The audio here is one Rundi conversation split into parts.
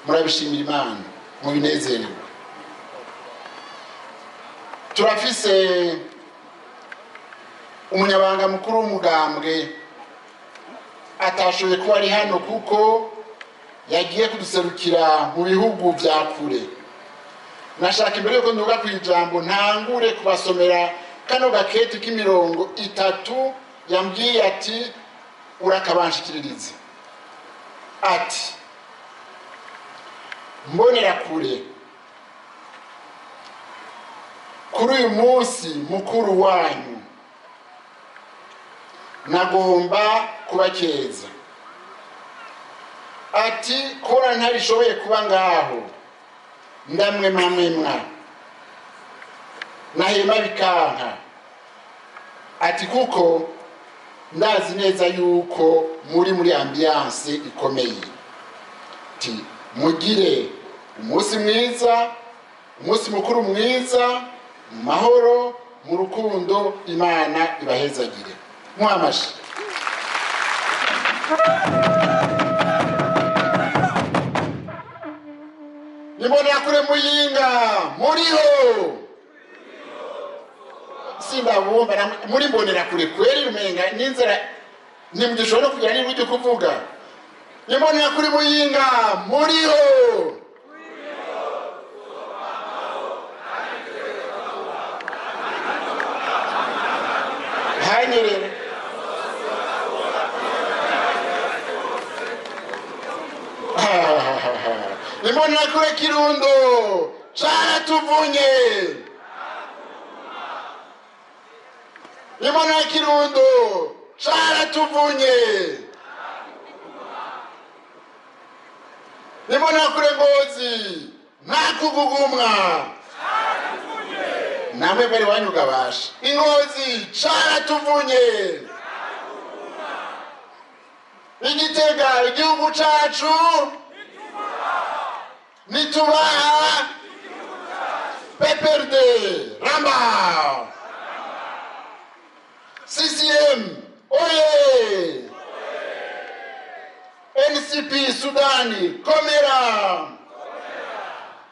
Murabishimira Imana, mubinezererwe. Turafise umunyabanga mukuru w'umugambwe atashoboye kuba ari hano kuko yagiye kuduserukira mu bihugu vya kure. Nashaka imbere yuko nduga ku ijambo ntangure kubasomera kano gaketi k'imirongo itatu yambwiye ati urakabanshikiririze. Ati mbonera kure kuri uyu munsi mukuru wanyu nagomba kubakeza. Ati kora ntarishoboye kuba ngaho ndamwemwamwemwa nahema bikanka. Ati kuko ndazi neza yuko muri ambiance ikomeye. Ati mugire umunsi mwiza, umunsi mukuru mwiza, mu mahoro, mu rukundo, Imana ibahezagire. Mwamashi. Nimbona kure Muyinga muriho sindabumva muri mbonera kure kweri rumenga n'inzara nimugishobora no kugira n'ibyo kuvuga. Nimbonera kuri Muyinga muriho. Hanyerere Nimbona kure Kirundo caratuvunye. Nimbona Kirundo caratuvunye. Nimbona kure Ngozi ntakugugumwa. Namwe bari wanyugabasha. Ingozi caratuvunye. Igitega igihugu cacu nitubaha. PPRD Ramba CCM oye. NCP Sudani komera.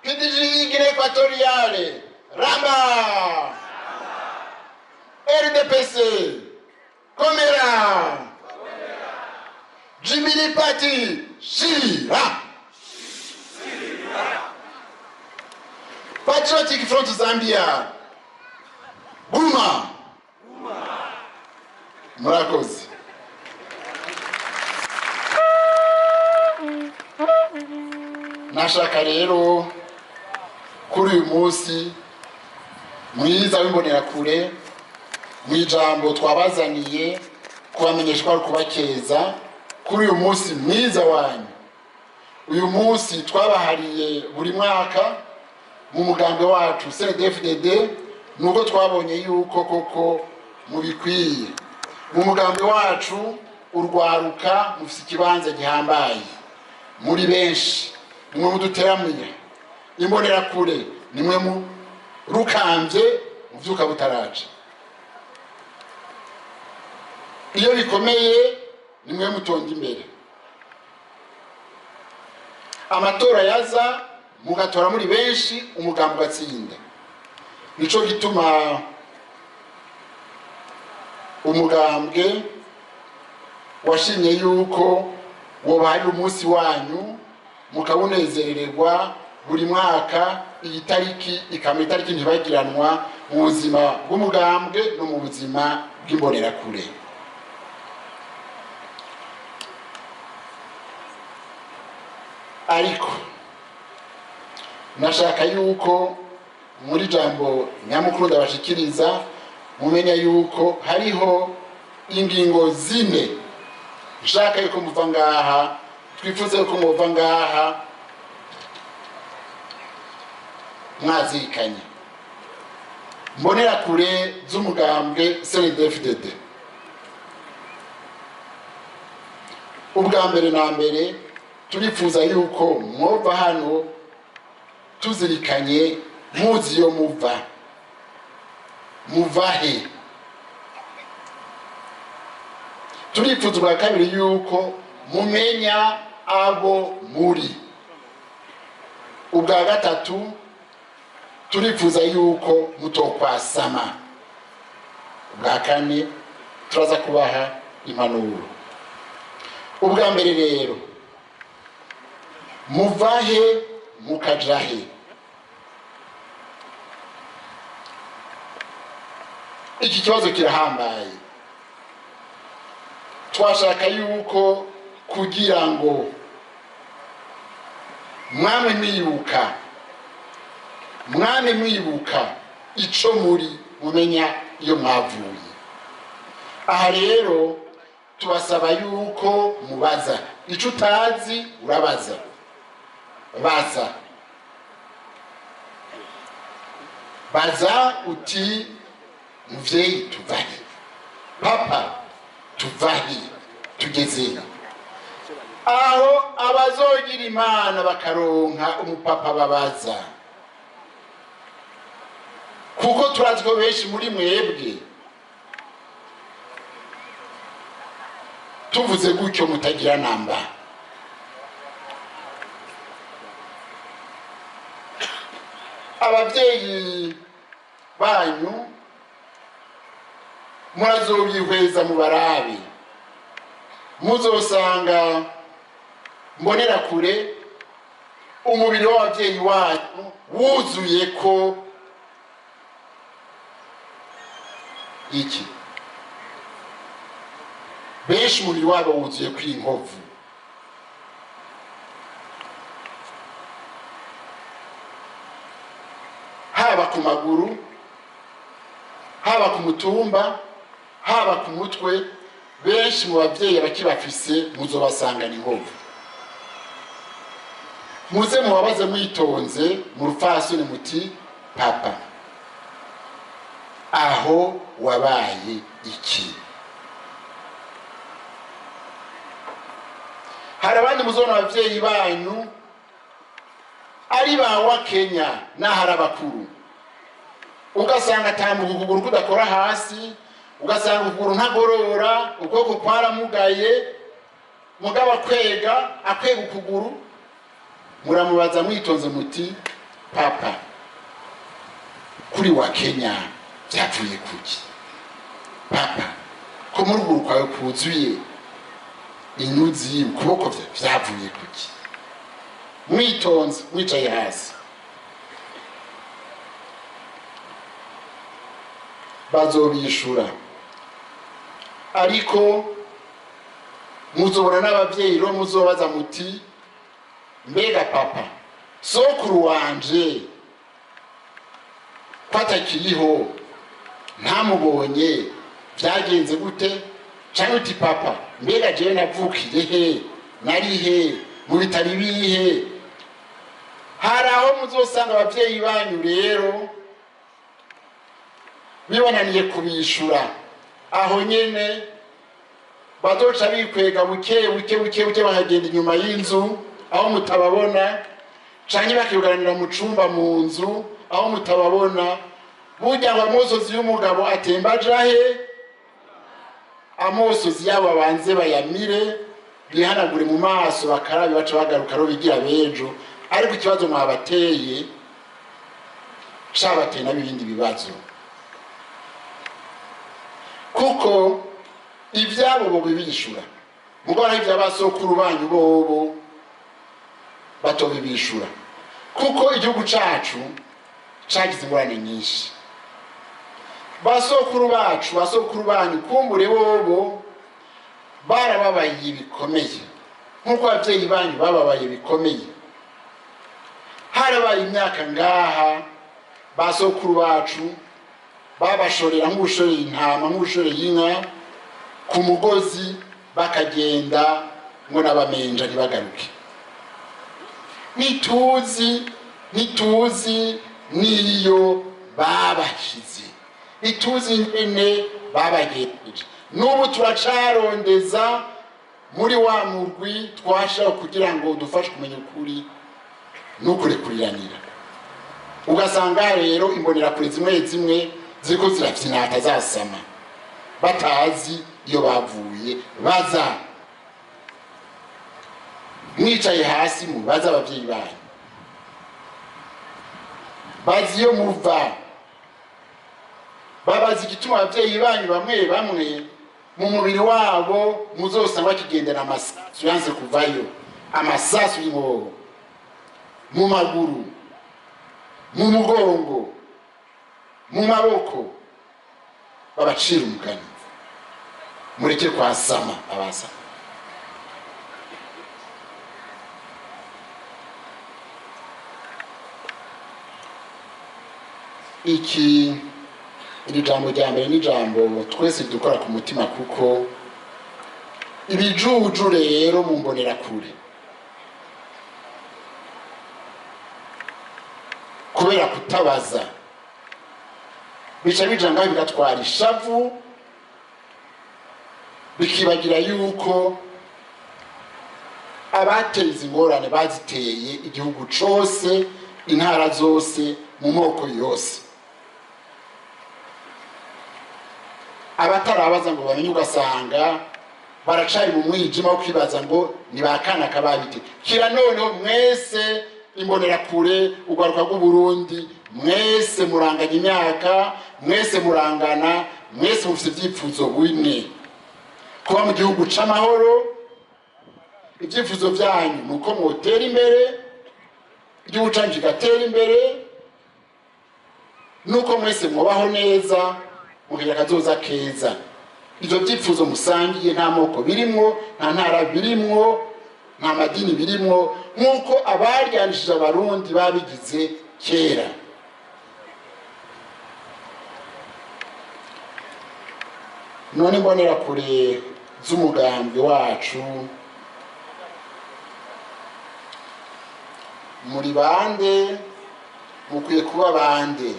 PDG Guinée Equatoriale Ramba. RDPC komera. Jubilee Party Shira. Patriotic Front Zambia Guma. Murakoze. Nashaka rero kuri uyu munsi mwiza w'imbonera kure mu ijambo twabazaniye kubamenyesha ko kubakeza kuri uyu munsi mwiza wanyu. Uyu munsi twabahariye buri mwaka mu mugambwe wacu CNDD-FDD, nuko twabonye yuko koko mubikwiye. Mu mugambwe wacu urwaruka mufite ikibanza gihambaye, muri benshi nimwe muduteramiye. Imbonera kure nimwe mu rukambye muvyuka butaraje. Iyo bikomeye nimwe mutonda imbere. Amatora yaza mugatora muri benshi umugambi ugatsinda. Nico gituma umugambwe washimye yuko wobaye umunsi wanyu mukawunezererwa buri mwaka. Iyi tariki ikaba itariki ntibagiranwa mu buzima bw'umugambwe no mu buzima bw'imbonerakure. Ariko nashaka yuko muri jambo nyamukuru ndabashikiriza mumenya yuko hariho ingingo zine nshaka yuko muva ngaha, twifuze yuko muva ngaha mwazirikanye. Mbonera kure z'umugambwe CNDD-FDD. Ubwa mbere na mbere turifuza yuko mwova hano tuzirikanye muzi yo muva muvahe. Turifuza ubwa kabiri yuko mumenya abo muri. Ubwa gatatu, turifuza yuko mutokwasama. Ubwa kane, turaza kubaha impanuro. Ubwa mbere rero, muvahe mukajahe? Iki kibazo kirahambaye. Twashaka yuko kugira ngo mwame mwibuka, mwame mwibuka ico muri, mumenya iyo mwavuye. Aha rero tubasaba yuko mubaza. Ico utazi urabaza, baza, baza uti: muvyeyi, tuvahe? Papa, tuvahe? Tugeze aho. Abazogira Imana bakaronka umupapa babaza, kuko turazi ko benshi muri mwebwe, tuvuze gutyo, mutagira namba. Ababyeyi banyu murazobyihweza, mubarabe, muzosanga mbonera kure umubiri w'ababyeyi wanyu wuzuye ko iki? Benshi umubiri wabo wuzuye ko inkovu. Haba ku maguru, haba ku mutumba, haba ku mutwe, benshi mu babyeyi abakibafise muzobasangana inkovu. Muze mubabaze mwitonze mu rupfasoni muti: papa, aho wabaye iki? Hari abandi muzobona ababyeyi banyu ari ba wa Kenya n'ahari abakuru, ugasanga atambuka ukuguru kudakora hasi, ugasanga ukuguru ntagorora, ukuboko kwaramugaye, mugabo akwega, akwega ukuguru. Muramubaza mwitonze muti: papa, kuri wa Kenya byapfuye kuki? Papa, ko muri ruguru kwawe kuzuye inyuzi, ukuboko byavuye kuki? Mwitonze, mwicaye hasi, bazobishura. Ariko muzobona n'ababyeyi rero muzobaza muti: mbega papa, sokuru wanje ko atakiriho, ntamubonye, byagenze gute? Cyangwa uti: papa, mbega jewe navukiye he? Nari he? Mu bitaro ibihe? Hari aho muzosanga ababyeyi banyu rero bibananiye kubishura. Aho nyene bazoca bikwega buke buke buke buke, bakagenda inyuma y'inzu aho mutababona, canke bakibuganira mu cumba mu nzu aho mutababona. Burya ngo amosozi y'umugabo atemba aja he? Amosozi yabo abanze bayamire, bihanagure mu maso, bakarabe, baca bagaruka ro bigira bejo. Ariko ikibazo mwabateye cabateye nabo ibindi bibazo, kuko ivyabo bo bibishura, mugabo ari ivy'abasokuru banyu bobo batobibishura, kuko igihugu cacu cagize ingorane nyinshi. Basokuru bacu, basokuru banyu, kumbure bobo barababaye bikomeye nk'uko ababyeyi banyu bababaye bikomeye. Harabaye imyaka ngaha basokuru bacu babashorera nk'ushoreye intama, nk'ushoreye inka ku mugozi, bakagenda ngo n'abamenja ntibagaruke. Ntituzi n'iyo babashize, ntituzi nyene babagejeje. N'ubu turacarondeza muri wa murwi twashaka kugira ngo dufashe kumenya ukuri n'ukurekuriranira. Ugasanga rero imbonerakure zimwe zimwe ziriko zirafyinata, zasama, batazi iyo bavuye. Baza mwicaye hasi, mubaze abavyeyi banyu. Bazi iyo muva, babaza igituma ababyeyi banyu bamwe bamwe mu mubiri wabo muzosanga bakigendana amasasu yanze kuvayo, amasasu y'inkoho mu maguru, mu mugongo, mu maboko, babacira umugani. Mureke kwasama abasama. Iki iri jambo rya mbere ni ijambo twese dukora ku mutima, kuko ibijuju rero mu mbonerakure kubera kutabaza bica bija ngaho bigatwara ishavu, bikibagira yuko abateye izi ngorane baziteye igihugu cose, intara zose, mu moko yose. Abatarabaza ngo bamenye ugasanga baracari mu mwijima wo kwibaza ngo ni ba kana kababite. Kira noneho mwese imbonerakure, urwaruka rw'Uburundi, mwese muranganya imyaka, mwese murangana, mwese mufite ibyifuzo bimwe. Kuba mu gihugu c'amahoro, ibyifuzo byanyu ni uko mwotera imbere, igihugu canyu kigatera imbere, nuko mwese mubaho neza, mukagira akazoza keza. Ivyo vyifuzo musangiye nta moko birimwo, nta ntara birimwo, nta madini birimwo, nk'uko abaryanishije Abarundi babigize kera. None imbonerakure z'umugambi wacu muri bande, mukwiye kuba bande?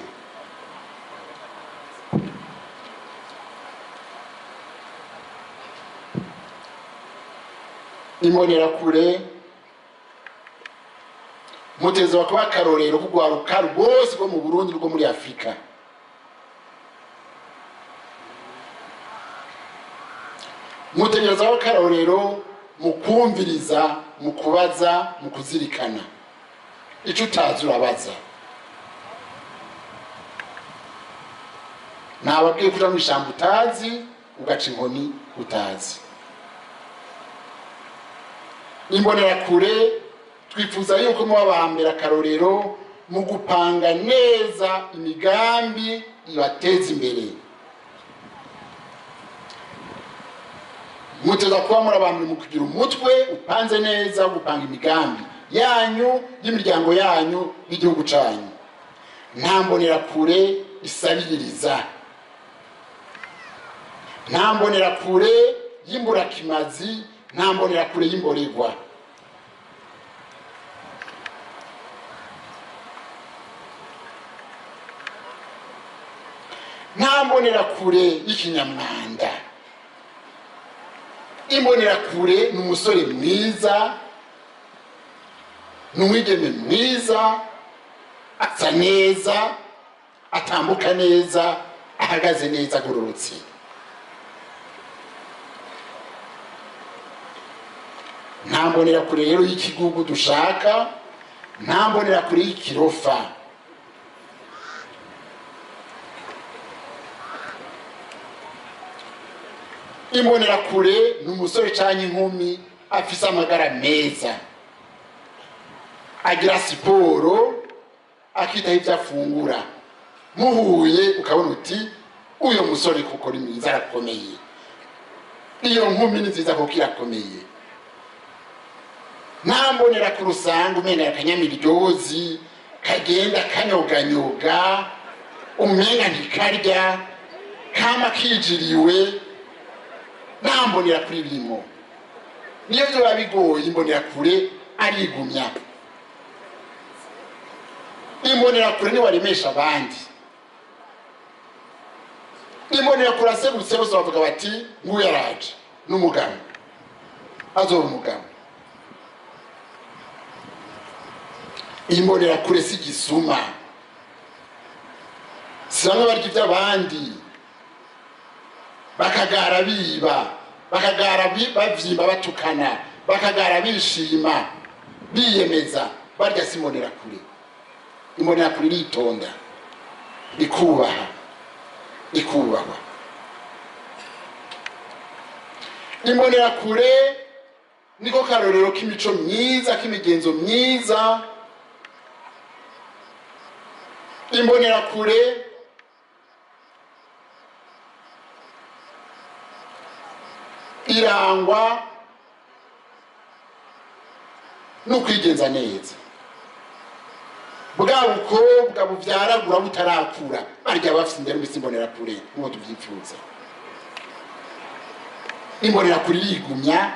Imbonerakure mutezwa kuba akarorero k'urwaruka rwose rwo mu Burundi, rwo muri Afrika. Mutegereza ko akarorero mu kumviriza, mu kubaza, mu kuzirikana. Ico utazi urabaza. Nababwiye kuja mw'ishamba utazi, ugaca inkoni utazi. Imbonerakure twifuza yuko muba aba mbere akarorero mu gupanga neza imigambi ibateza imbere. Muteza kuba muri aba mbere mu kugira umutwe upanze neza, gupanga imigambi yanyu, y'imiryango yanyu, n'igihugu canyu. Nta mbonerakure isabiriza, nta mbonerakure y'imburakimazi, nta mbonerakure y'imborerwa. Nta mbonerakure y'ikinyamwanda. Imbonerakure ni umusore mwiza, ni umwigeme mwiza, asa neza, atambuka neza, ahagaze neza, agororotse. Nta mbonerakure rero y'ikigugu dushaka, nta mbonerakure y'ikirofa. Imbonerakure ni umusore canke inkumi afise amagara meza, agira siporo, akitaho ivyo afungura. Muhuye ukabona uti uyo musore kuko ni mwiza arakomeye, iyo nkumi ni nziza kuko irakomeye. Nta mbonerakure usanga umenga akanyamiryozi kagenda kanyoganyoga, umenga ntikarya, kama kijiriwe. Nta mbonerakure irimo. Niyo vyoba bigoye, imbonerakure arigumya. Imbonerakure niwe aremesha abandi. Imbonerakure aserutse bose bavuga bati nguyu yaraje n'umugabo, azoba umugabo. Imbonerakure si igisuma, si bamwe barya ivy'abandi bakagara biba, bakagara bavyimba batukana, bakagara bishima biyemeza, barya si imbonerakure. Imbonerakure iritonda, ikubaha, ikubahwa. Imbonerakure niko karorero k'imico myiza, k'imigenzo myiza. Imbonerakure irangwa no kwigenza neza. Bwa bukobwa buvyaragura butarakura, barya bafise indero mbese imbonerakure nk'uko tuvyifuza. Imbonerakure irigumya,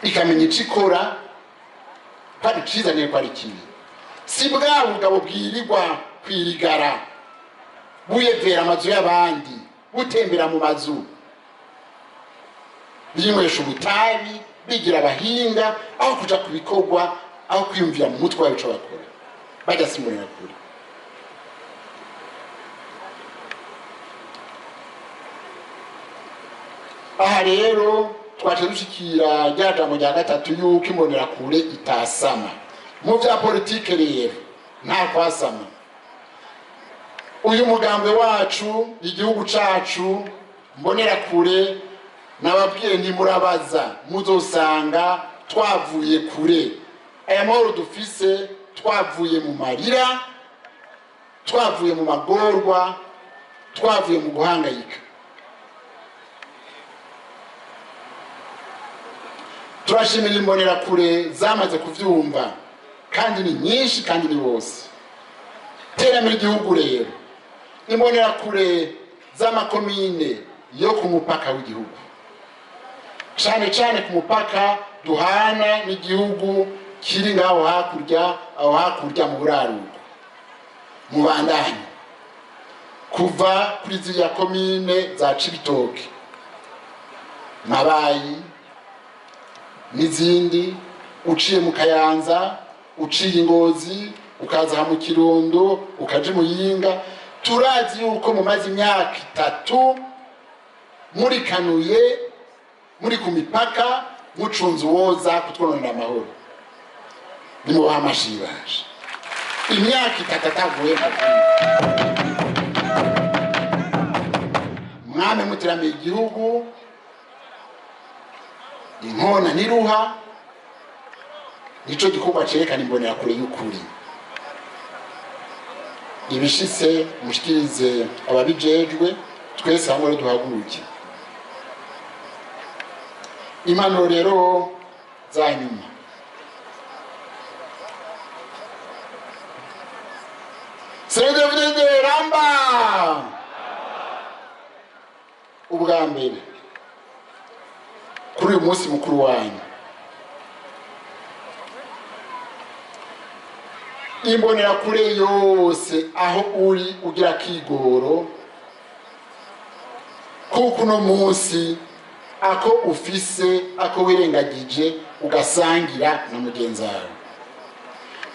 ikamenya ico ikora, ko ari ciza n'iyo ko ari kibi. Si bwa bugabo bwirirwa kwirigara, buyevera amazu y'abandi, butembera mu mazu, binywesha ubutabi, bigira abahinga, aho kuja ku bikorwa, aho kwiyumvira mu mutwe wabo ico bakora. Barya si imbonerakure. Aha rero twaje dushikira rya jambo rya gatatu yuko imbonerakure itasama. Mu vya politike rero nta kwasama. Uyu mugambwe wacu, igihugu cacu, mbonerakure nababwiye ntimurabaza, muzosanga twavuye kure. Aya mahoro dufise twavuye mu marira, twavuye mu magorwa, twavuye mu guhangayika. Turashimira imbonerakure zamaze kuvyumva, kandi ni nyinshi kandi ni bose. Terambere igihugu rero, imbonerakure z'amakomine yo ku mupaka w'igihugu, cane cane ku mupaka duhana n'igihugu kiri ngaho hakurya, aho hakurya mu buraruko, mubandanye kuva kuri ziriya komine za Cibitoke, Mabayi n'izindi, uciye mu Kayanza, uciye Ingozi, ukaza mu Kirundo, ukaja Muyinga. Turazi yuko mumaze imyaka 3 murikanuye, muri ku mipaka, mucunze uwoza kutwononera amahoro. Nimubaha amashibasha. Imyaka 3 atavuye mu gihugu. Mwame muteramiye igihugu, inkona niruha, nico gikorwa cerekana imbonerakure y'ukuri. Ibishitse mushikirize ababijejwe, twese hamwe duhaguruke. Impanuro rero za nyuma. CNDD-FDD ramba! Ubwa mbere kuri uyu munsi mukuru wanyu, imbonerakure yose aho uri ugira kigoro, kuko uno munsi ako ufise, ako wirengagije, ugasangira na mugenzi wawe.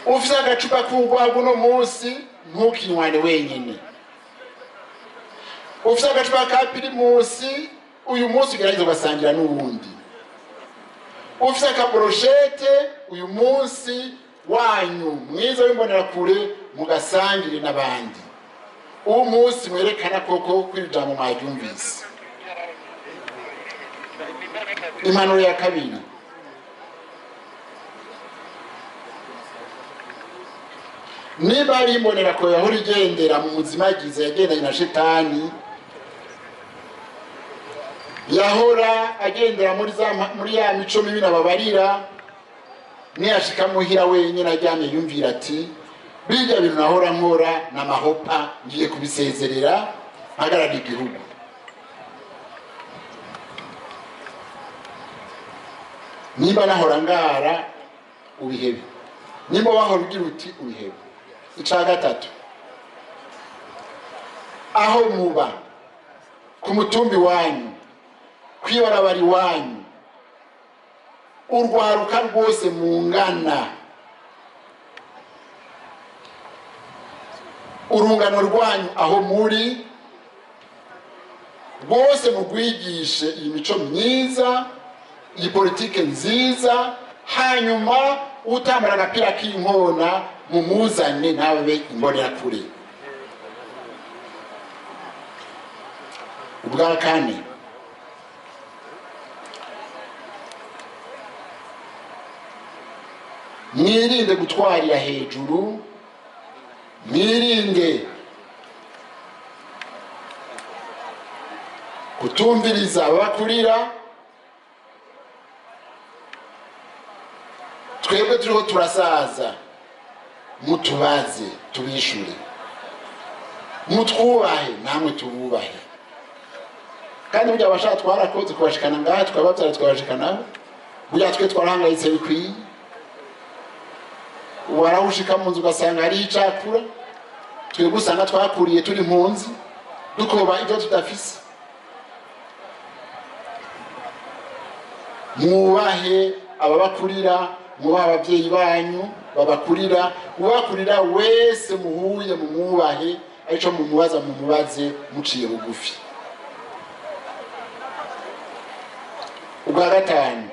Ufise agacupa k'urwagwa uno munsi, ntukinywane wenyine. Ufise agacupa ka pirimusi uyu munsi ugerageza ugasangira n'uwundi. Ufise akaboroshete uyu munsi wanyu mwiza w'imbonerakure, mugasangire n'abandi. Uwo munsi mwerekana koko ko iri jambo mwaryumvise. Impanuro ya kabiri, niba ari imbonerakure yahora igendera mu muzimagize, yagendanye na shetani, yahora agendera muri ya mico mibi nababarira, niyashika muhira wenyine aryamye yumvira ati bijya bintu nahora nkora n'amahopa, ngiye kubisezerera mpagarara igihugu. Nimba nahora ngara ubihebe, nimba wahora ugira uti ubihebe. Ica gatatu, aho muba ku mutumbi wanyu, kwibarabara iwanyu, urwaruka rwose mungana, urungano rwanyu aho muri rwose mugwigishe iyi mico myiza, iyi politike nziza, Hanyuma utambara agapira k'inkona mumuzane nawe imbonerakure. Ubwa kane, mwirinde gutwarira hejuru, mwirinde kutumviriza ababakurira. Twebwe turiho turasaza, mutubaze tubishure, mutwubahe namwe tububahe. Kandi burya abashaka twarakoze kubashikana ngaha, tukababyara tukabashikanaho. Burya twe twarahangayitse bikwiye. Warawushika mu nzu ugasanga hariho icakura, twebwe usanga twakuriye turi impunzi dukoba ibyo tudafise. Mwubahe ababakurira, mwubahe ababyeyi banyu babakurira, ubakurira wese muhuye mumwubahe, arico mumubaza mumubaze muciye bugufi. Ubwa gatanu,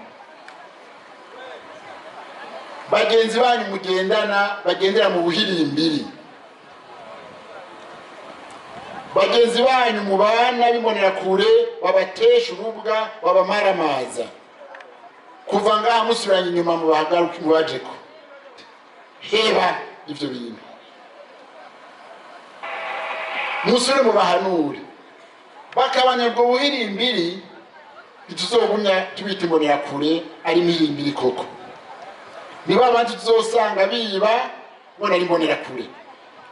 bagenzi banyu mugendana bagendera mu buhirimbiri, bagenzi banyu mubana bibonera kure babatesha urubwa babamaramaza, kuva ngaha musubiranye inyuma mubahagaruke mubajeko, heba ivyo bintu musubire mubahanure, bakabanya ubwo buhirimbiri. Ntituzogumya tubita imbonera kure ari imihirimbiri koko. Niba abandi tuzosanga biba ngo nari imbonera kure,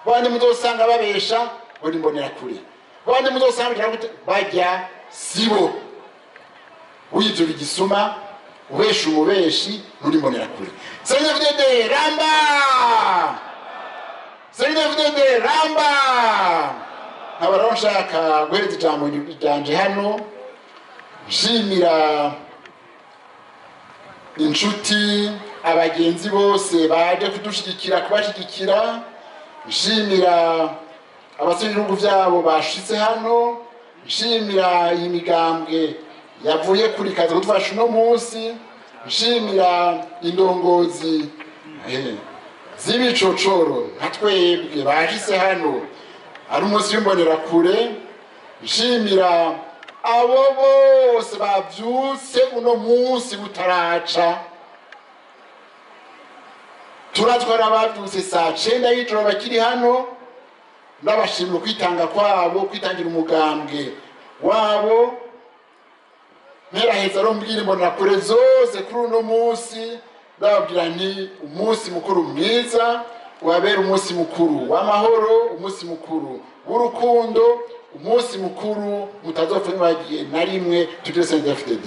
abandi muzosanga babesha ngo ni imbonera kure, abandi muzosanga bajya sibo. Wivyo bigisuma ubesha umubeshi nturi imbonera kure. CNDD-FDD ramba, CNDD-FDD ramba. Nkaba rero nshaka guhereza ijambo ryanje hano nshimira inshuti abagenzi bose baje kudushigikira kubashigikira, nshimira abasore ibihugu byabo bashitse hano, nshimira iyi migambwe yavuye kuri kazi kudufasha uno munsi, nshimira indongozi z'ibicocoro nka twebwe bashitse hano ari umunsi w'imbonerakure, nshimira abo bose bavyutse uno munsi butaraca. Turatwara abavyutse saa 9 y'ijoro bakiri hano, ndabashimira kwitanga kwabo, kwitangira umugambwe wabo. Mperaheza rero mbwira imbonerakure zose kuri uno munsi, ndababwira nti umunsi mukuru mwiza wabera umunsi mukuru w'amahoro, umunsi mukuru w'urukundo, umunsi mukuru mutazopfa mwagiye na rimwe. Tugire CNDD-FDD.